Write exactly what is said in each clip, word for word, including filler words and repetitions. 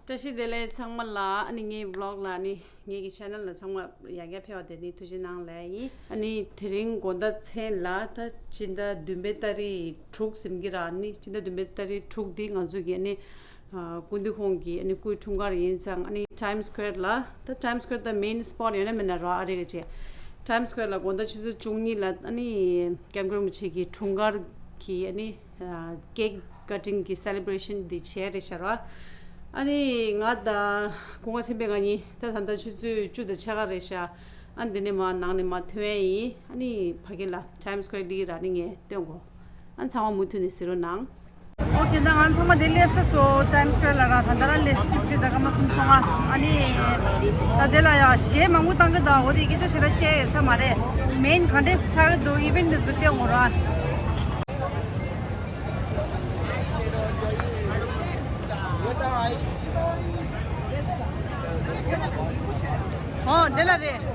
བཀྲ་ཤིས་བདེ་ལེགས་ཚང་མ་ལ། ཨ་ནི་ངའི་vlog་ལ་ཨ་ནི་ངེད་ཀྱི་channel་ལ་ཚང་མ་ཡར་རྒྱས་ཕེབས་པ་དེ་ནི་ཐུགས་རྗེ་གནང་ལབ་ཡིན། ཨ་ནི་དེ་རིང་དགོང་དག་མཚན་ལ་ད་སྤྱི་ཟླ་བདུན་པའི་ཏ་རིག་དྲུག་ཟིན་གྱི་ར། ཨ་ནི་སྤྱི་ཟླ་བདུན་པའི་ཏ་རིག་དྲུག་འདི་ང་ཚོ་གི་ཨ་ནི་ཨ་སྐུ་མདུན་ཁོང་གི་ཨ་ནི་སྐུའི་འཁྲུངས་སྐར་ཡིན་ཙང་། ཨ་ནི་Times Square་ལ། ད་Times Square་ད་main spot་ཡོད་ན་མེད་ན་ར་ཨ་རི་ག་ཅེ། Times Square་ལ་དགོང་དག་ཆུ་ཚོད་བཅུ་གཉིས་ལ་ཨ་ནི་སྐྱབས་མགོན་རིན་པོ་ཆེ་གི་འཁྲུངས་སྐར་གི་ཨ་ནི་cake cutting་གི་celebration་འདི་བྱས་རེད་ཤག་ར། ཨ་ནི་ང་དང་སྐུ་ངོ་ཚེ་དཔལ་ང་གཉིས་ད་ད་ལྟ་ཆུ་ཚོད་བཅུ་དང་ཕྱེད་ཀ་རེད་ཤག་ཨ་འདི་ནས་མར་ནང་ནས་མར་ཐོན་ཡ་ཡིན། ཨ་ནི་ཕ་གི་ལ་Times Square་འདི་ར་ནི་ངས་སྟོན་གོ། ཨ་ཚང་མ་མུ་མཐུད་ནས་གཟིགས་རོགས་གནང་། ཨོ་ཁེ། ད་ང་ཚང་མ་དེ་སླེབས་ས་སོ། Times Square་ལ་ར། ད་ད་ར་སླེབས་བཅུ་གཅིག་དང་སྐར་མ་གསུམ་སོང་ང་། ཨ་ནི་ད་དེ་ལ་ཡ་གཞས་མང་པོ་བཏང་གི་འདུག་འོ་དེ་སྐད་ཆ་ཞེ་དྲག་བཤད་ཡོད་ས་མ་རེད། main་ག་འདྲས་ཆགས་ཀྱི་འདུག event་འདི་ཚོ་སྟོན་གོ་ར། ཨོ་དེ་ལ་རེད།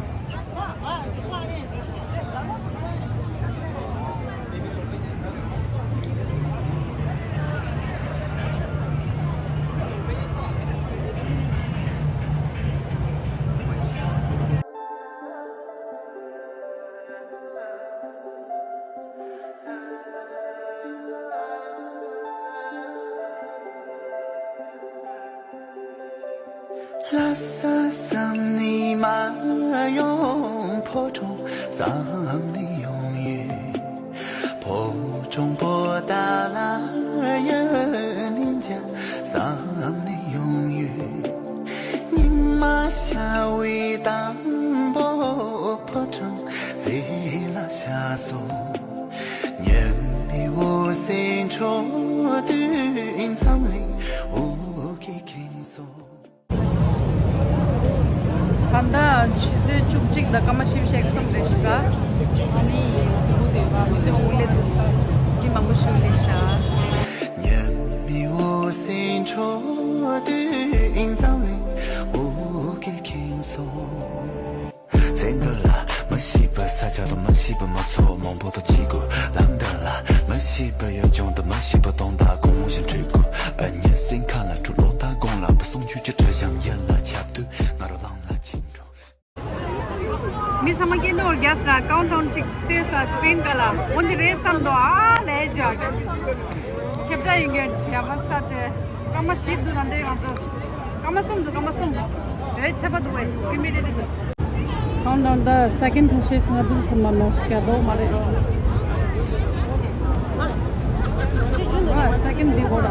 ལྷ་ས་བསམ་ནི་མ་ཡོང་། ཕོ་བྲང་བསམ་ནི་ཡོང་ཡོད། ཕོ་བྲང་པོ་ཏཱ་ལ་ཡོད་ནི་འཇམ་བསམ་ནི་ཡོང་ཡོད། ཉི་མ་ཤར་བའི་དང་པོ་ཕོ་བྲང་རྩེ་ལ་ཤར་སོང་། ཉི་མའི་འོད་ཟེར་འཕྲོ་དུས་འཛམ་གླིང་འོད་ཀྱིས་ཁེངས་སོང་། ད་ལྟ་ཆུ་ཚོད་བཅུ་གཅིག་དང་སྐར་མ་བཞི་བཅུ་ཞེ་གསུམ་རེད་ཤག་ཨ་ནི་ང་ཚོ་སྒུག་བསྡད་ཡོད་པ། མི་ཚོད་འོང་སླེབས་འདུག་མི་མང་པོ་ཞིག་སླེབས་ཤག་ཉི་མའི་འོད་ཟེར་འཕྲོ་དུས་འཛམ་གླིང་འོད་ཀྱིས་ཁེངས་སོང་། ཚེ་འདི་ལ་མ་ཤེས་པའི་ས་ཆ་དང་མ་ཤེས་པའི་མི་ཚོགས་མང་པོ་དང་འཕྱད་དགོས། ལམ་འདི་ལ་མ་ཤེས་པའི་ཡུལ་ལྗོངས་དང་མ་ཤེས་པའི་དོན་དག་གང་མང་ཞིག་འཕྲད་དགོས། ཨ་ནི་སེམས་ཁ་ལ་འཁྲུག་ལོ་ཟླ་གང་ལ་བུ་སོང་ཆུ་ཆུ་ཁྲ་ཞམ་ཡན་ལ་ཆབ་དུས་ང་རོ་ལངས་ལ་ཕྱིན་འགྲོ། མི་ཚང་མ་སྐད་འདོར་རྒྱག་ས་ར། countdown་གཅིག་སྟོན་ས་screen་ག་ལ། འོ་འདི་རེད་བསམ་དོ། ཨ་ལས་ཅག་ཁྱབ་བསྒྲགས་ཡིན་མཁན་བྱས་པ་ས་ཆེ། སྐར་མ་བཞི་འདུག་ད་ལྟའི་ང་ཚོ། སྐར་མ་གསུམ་འདུག་སྐར་མ་གསུམ། དེ་ཚད་པ་འདུག་བས། ལི་མི་ཊེཌ་འདུག countdown་ད་second་ཁ་ཤས་སྔ་འདུག་ཚང་མ་ནོར་ཞིག་ཡ་དོ་མ་རེད། ཨ་second་འདི་གོ་ར།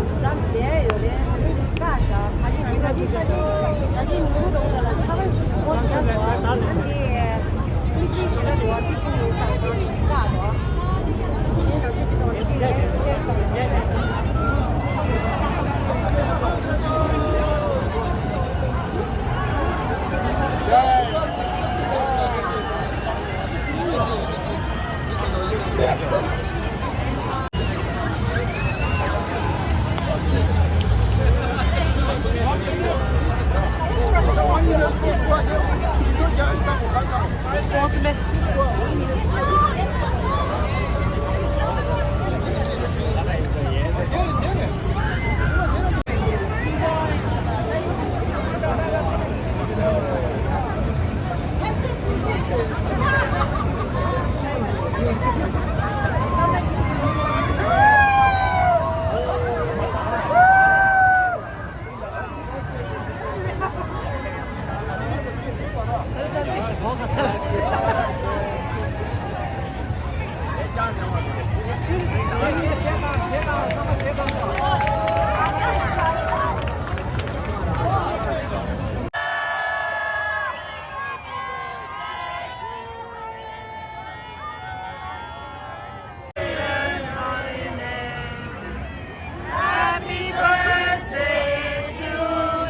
Happy birthday to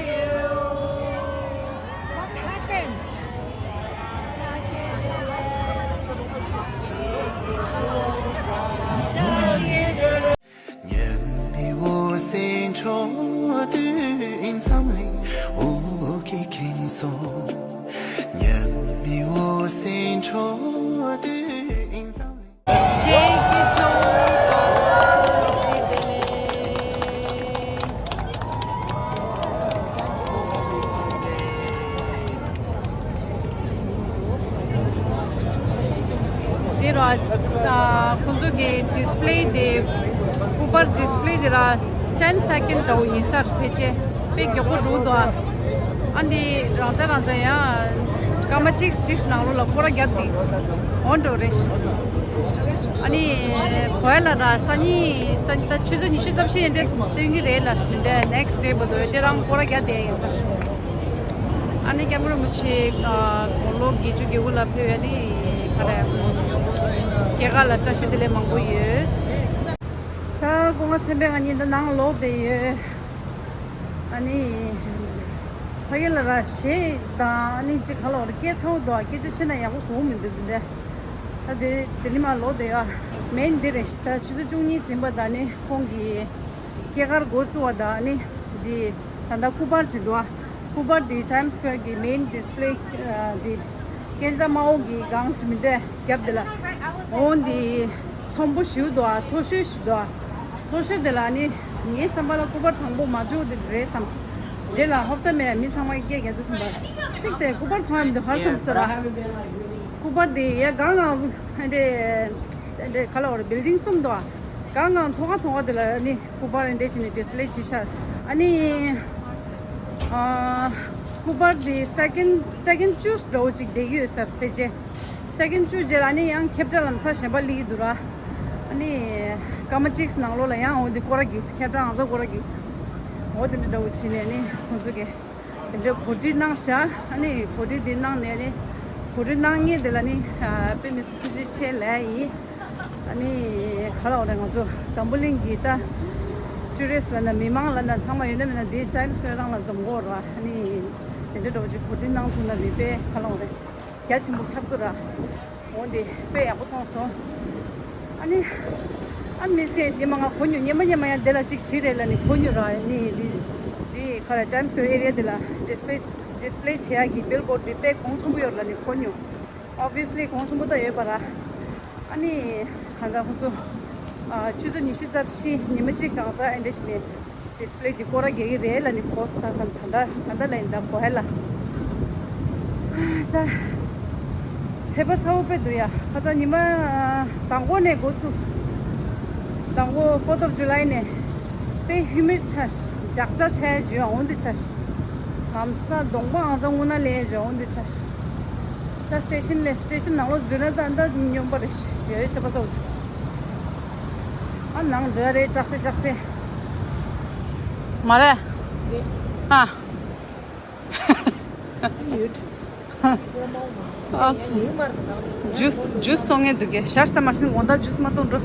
you. What happened? ཉི་མའི་འོད་ཟེར་འཕྲོ་དུས་འཛམ་གླིང་འོད་ཀྱིས་ཁེངས་སོང་། ཉི་མའི་འོད་ཟེར་འཕྲོ་དུས་འཛམ་གླིང་། Cake་ཀྱི་ཅོག་ཙེ་དེ་ལས། ར། ཨ། ཁོང་ཚོ་གི་ཌིས་པི་ལེ་དེ། སྐུ་པར་ཌིས་པི་ལེ་དེ་ར་ཊེན་སེ་ཀེན་འདྲ་བོ་ཡིན་ས་རེད། ཕལ་ཆེར་དཔེ་མགྱོགས་པོ་འགྲོ་འདུག་ཨ། ཨ་འདི་རང་ཅག་རང་ཅག་ཡང་སྐར་མ་གཅིག་གཅིག་ནང་ལོགས་ལ་སྐོར་ར་བརྒྱབ་སྟེ་འོང་འགྲོ་རེད། ཨ་ནི་གོ་ཡ་ལ་ར་སང་ཉིན་སང་ཉིན་ད་ཆུ་ཚོད་ཉི་ཤུ་རྩ་བཞི་ཡན་དེ་སྟོན་གྱི་རེད་ལ། སྨིན་དེ་ནེག་སི་ཌེ་བར་དུ་དེ་རང་སྐོར་ར་བརྒྱབ་བསྡད་ཡིན་ས། ཨ་ནི་སྐྱབས་མགོན་རིན་པོ་ཆེ་དགུང་ལོ་བརྒྱད་ཅུ་གི་དབུ་ལ་ཕེབས་ཡ་ནི་ག་རེ། སྐྱེས་སྐར་ལ་བཀྲ་ཤིས་བདེ་ལེགས་མང་པོ་ཡོད། ད་སྐུ་ངོ་མཚན་པས་ང་གཉིས་འདི་ནང་ལོག་བསྡད་ཡོད། ཨ་ནི་ཕ་གི་ལ་ར་གཞས་དང་ཨ་ནི་ཅིག་ག་ལོག་ར་སྐད་ཚ་བོ་འདུག་ཨ། སྐད་ཆ་བཤད་ན་ཡག་པོ་གོ་མི་འདུག་འདི་འདྲ། ད་དེ་དེ་ནི་མ་ལོག་བསྡད་ཡོད་ཨ། མེན་འདི་རེད། ད་ཆུ་ཚོད་བཅུ་གཉིས་ཟིན་པ་ད་ནི་ཁོང་གི་སྐྱེས་སྐར་འགོ་བཙུགས་པ་ད་ནི་འདི་ད་ལྟ་སྐུ་པར་ཅིག་འདུག་ཨ། སྐུ་པར་འདི་ཊེམ་སི་སྐུ་ཝེར་གྱི་མེན་ཌིས་པི་ལེ་འདི་ཀན་ཛ་དམར་པོ་གི་སྒང་ཅིག་མི་འདྲ་རྒྱབ་འདི་ལ་འོང་འདི་མཐོན་པོ་ཞིག་འདུག་ཨ། མཐོ་ཤོས་ཤིག་འདུག་ཨ། མཐོ་ཤོས་འདི་ལ་ནི་ངའི་བསམ་པ་ལ་སྐུ་པར་དང་པོ་མ་འཇོག་འདི་རེད་བསམ། རྗེས་ལ་ཧོབ་ཏེ་མེད་མི་ཚང་མ་སྐད་རྒྱག་འདུག་བསམ་པ། གཅིག་དེ་སྐུ་པར་མཐོང་ཡ་མི་འདུག་ཧ་སམ་སྟེ་ར། སྐུ་པར་འདི་ཡ་སྒང་ང་འདི་འདི་ག་ལ་བར་བིལ་ཌིང་གསུམ་འདུག་ཨ། སྒང་ང་མཐོ་ཁ་མཐོ་ཁ་འདི་ལ་ནི་སྐུ་པར་འདི་བྱས་ནས་ཌིས་པི་ལེ་བྱས་ཤག་ཨ་ནི་ཨ་སྐུ་པར་འདི་སེ་ཀེན་སེ་ཀེན་ཅུས་འདྲ་བོ་ཅིག་བསྡད་ཀྱི་ཡོད་ས་རེད་ཕལ་ཆེར། སེ་ཀེན་ཅུས་རྗེས་ལ་ནི་ཡང་ཁེབས་ཁྲལ་ལམ་སང་གཞན་པ་སླེབས་ཀྱི་འདུག་ར། ཨ་ནི་སྐར་མ་གཅིག་ནང་ལོགས་ལ་ཡང་འོ་འདི་སྐོར་ར་གི་ཁེབས་ཁྲལ་ཨང་གསར་སྐོར་ར་གི་འོ་འདི་འདྲ་འདྲ་བོ་བྱས་ནས་ནི་ཁོང་ཚོ་གི་དེ་འདྲའི་གོ་སྒྲིག་གནང་ཤག་ཨ་ནི་གོ་སྒྲིག་འདི་གནང་ནས་ནི་གོ་སྒྲིག་གནང་མཁན་དེ་ལ་ནི་ཨ་དཔེ་མི་སྲིད་ཐུགས་རྗེ་ཆེ་ལབ་ཡིན། ཨ་ནི་ག་ལ་འོ་རེད། ང་ཚོ་འཛམ་བུ་གླིང་གི་ད་ཊུ་རི་སི་ལབ་ན་མི་མང་ལབ་ན་ཚང་མ་ཡོད་ན་མེད་ན་འདི་ཊེམ་སི་སྐུ་ཝེར་རང་ལ་འཛོམས་དགོས་ར། ཨ་ནི་དེ་འདྲའི་འདྲ་བོ་ཅིག་གོ་སྒྲིག་གནང་ཐུབ་ན་མི་དཔེ་ག་ལ་འོ་རེད། རྒྱ་ཆེན་པོ་ཁྱབ་ཀྱི་ར། འོ་འདི་དཔེ་ཡག་པོ་མཐོང་སོང་། ཨ་ནི་ཨ་མི་སེ་འདི་མ་ང་གོ་མྱོང་། སྙེ་མ་སྙེ་མ་ཡང་འདི་ལ་ཅིག་བྱེད་རེད་ལབ་ནི་གོ་མྱོང་ར། ནི་འདི་འདི་ག་རེ་ཊེམ་སི་སྐུ་ཝེར་ཨེ་རི་ཡ་འདི་ལ་ཌིས་པི་ལེ་ཌིས་པི་ལེ་བྱེད་ཡག་གི་བིལ་བོར་ཌི་འདི་དཔེ་གོང་ཆེན་པོ་ཡོད་རེད་ལབ་ནི་གོ་མྱོང་། ཨོབ་བི་ཡ་སི་ལི་གོང་ཆེན་པོ་ད་ཡོད་པ་ར། ཨ་ནི་ད་ལྟ་ཁོ་ཚོ་ཨ་ཆུ་ཚོད་ཉི་ཤུ་རྩ་བཞི་ཉི་མ་གཅིག་གང་ཚ་ཨེ་འདྲ་བྱས་ནས་ཌིས་པི་ལེ་འདི་སྐོར་ར་རྒྱག་གི་རེད་ལབ་ནི་གོ་ས། ད་ད་ད་ད་ལ་ཡིན་ད་གོ་ཧེ་ལ། ད་ཚེས་པ་ཚ་བོ་དཔེ་འདུག་ཡ། ཁ་སང་ཉི་མ་དང་པོ་ནས་འགོ་བཙུགས། དང་པོ་ཕོར་ཐི་ཨོཕ་ཇུ་ལའི་ནས་དཔེ་ཧིའུ་མིཌ་ཆགས། ལྕགས་ཆ་ཆ་ཡ་བརྗོད་འོང་དུ་ཆགས། ལམ་སང་གདོང་པ་ཨང་རྩ་རྔུལ་ནག་ལས་བརྗོད་འོང་དུ་ཆགས། ད་སི་ཊེ་ཤན་ལས་སི་ཊེ་ཤན་ནང་ལོགས་འཛུལ་ན་ད་ད་སྨྱོན་པ་རེད། ཡོད་ཡོད་ཚེས་པ་ཚ་བོ། ཨ་ནང་འགྲོ་ཡ་རེད། ལྕགས་སེ་ལྕགས་སེ། མ་རེད། ཨ། ཨ་ཙི། ཇུས་ཇུས་བཙོང་ངེས་འདུག་གས། ཤར་ལྟ་མ་ཤིན་དགོང་དག་ཇུས་མ་བཏུང་འགྲོ།